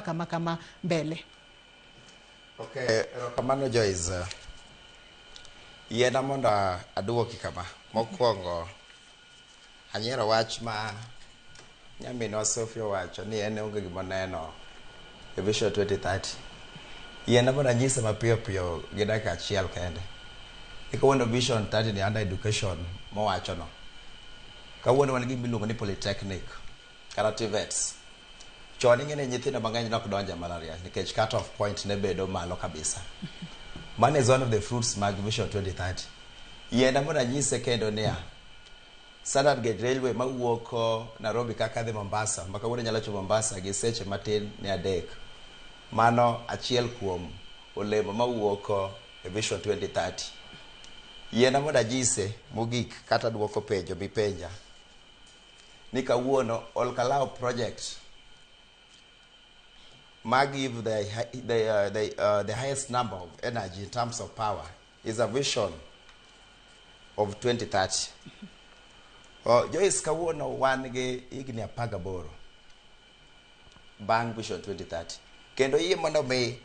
Kama kama mbele. Okay, erokamano Joyce. Yiena mondo aduoki kama. Mokwongo, anyiero wach ma nyaminwa Sophie owacho ni en onge gima oneno e Vision 2030. Yiena mondo anyise mapiyo piyo gi dakika achiel kende. Ni kawuono Vision 30 ni under education mowachono. Kawuono wan gi gima iluongo ni polytechnic kata TVETs. Chon ing'e ni nyithindo mang'eny nok donjo e mbalariany nikech cut off point ne bedo malo kabisa. Mano is one of the fruits mag Vision 2030. Yiena mondo anyise kendo niya, Standard Gauge Railway mawuok Nairobi kaka dhi Mombasa, ma kawuono nyalo chopo Mombasa gi seche matin ne 3. Mano achiel kuom olemo mawuok e Vision 2030. Yiena mondo anyise mogik kata duoko penjo mipenja ni kawuono Olkalou project ma give the highest number of energy in terms of power is a vision of 2030. Oh, Joyce, kawuono wan gi higni 18 bang' Vision 2030. Kendo yie mondo mi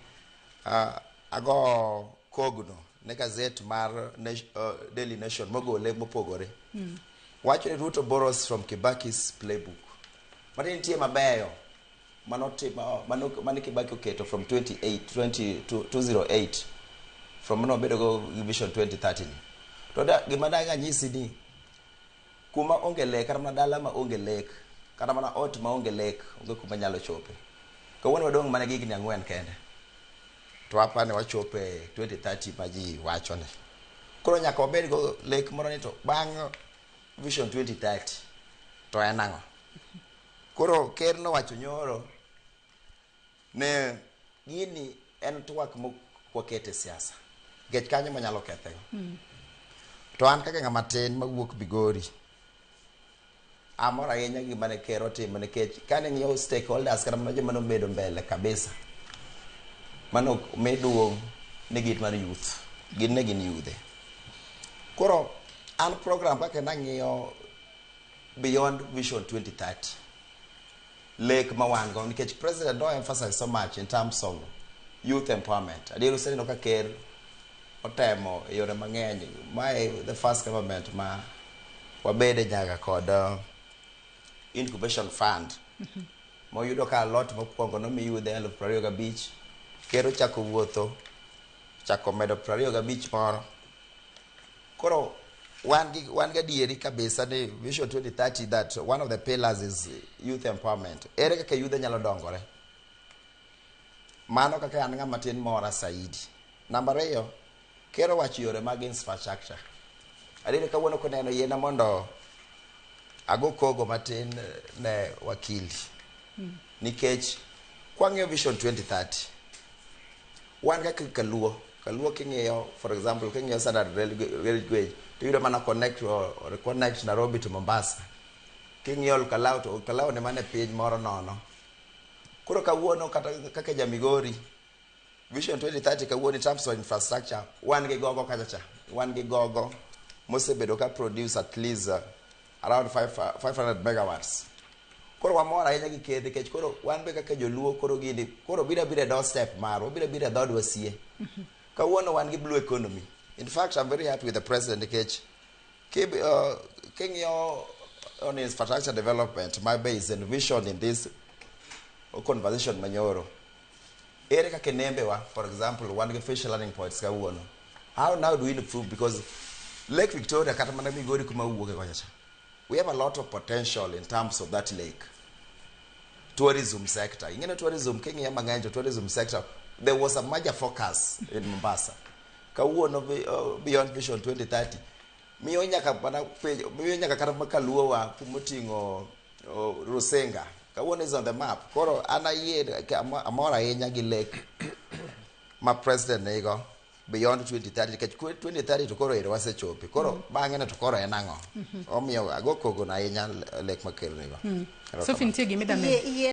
ago kogno ne gazet mar Daily Nation mogole mopogore. Wacho ni Ruto borrows from Kibaki's playbook. Mane nitie mabeyo manotimo mane Kibaki oketo from 28 20 to 208 from mane wabedo go gi Vision 2030 ni. To da, gima dang' anyisi ni kuma onge lek, kata mana dala ma onge lek, kata mana ot ma onge lek, onge kuma nyalo chope. Kawuono wadong' mana gi higni 4 kende. To apani wachope 2030 ma ji wacho ni. Koro nyaka wabed go lek moro ni to bang' Vision 2030 to en ang'o? Koro ker nowacho nyoro ne gini en twak mok wakete siasa. Nikech kanyo manyalo kethego. To an kaka ng'ama tin mawuok Migori, amor ahinya gi mane ker otimo nikech kane ng'iyo stakeholders kata mana joma nobedo mbele kabisa mano mi duong' ne gin mar youth, gin ne gin yudhe. Koro an program kaka nang'iyo beyond Vision 2030, lek ma wan go, nikech president no emphasize so much in terms of youth empowerment. Adier useneno ka ker otemo e yore mang'eny. Mae the first government ma wabede nyaka kod incubation fund moyudo ka lot mokwongo nomi yudhe 25,000. Ker ochako wuotho, chako medo 25 moro. Koro wan gadieri kabisa ni Vision 2030, that one of the pillars is youth empowerment. Ere kaka yudhe nyalo dongore? Mano kaka an ng'ama tin mora saidi. Namba 2, ker owacho yore mag infrastructure. Adier kawuono koneno yiena mondo ago kogo matin ne wakili. Nikech kwang'iyo Vision 2030, wan kaka Kaluo, Kaluo king'iyo, for example, king'iyo Standard Rail Gauge, to iyudo mana connect or connect Nairobi to Mombasa. King'iyo Olkalou to Olkalou ne mana e piny moro nono. Koro kawuono kata kaka ja Migori, Vision 2030 kawuono in terms of infrastructure, wan gi gogo kacha cha. Wan gi gogo mosebedo ka produce at least around 500 megawatts. Koro wamor ahinya gi ker nikech koro wan be kaka joluo koro gini koro biro abira e doorstep marwa, biro abira e dhoodwa sie. Kawuono wan gi blue economy. In fact, I'm very happy with the president nikech king'iyo on infrastructure development, my base and vision in this conversation manyoro. Ere kaka nembe wa, for example, wan gi fish landing points kawuono. How now do we improve? Because Lake Victoria, kata mana Migori kuma wuoke kocha cha, we have a lot of potential in terms of that lake. Tourism sector. Ing'e tourism, king'iyo mang'eny to tourism sector, there was a major focus in Mombasa. Kawuono beyond Vision 2030, miyo nyaka mana miyo nyaka kata makaluowa kumoting'o Rusinga. Kawuono is on the map. Koro an ayie, amor ahinya gi lek ma president nigo beyond 2030 nikech 2030 to koro ero wasechope. Koro bang'e no to koro en ang'o? Omiyo ago koko no ahinya lek ma ker nigo. Sophie, nitie gima idwa medo? Yie.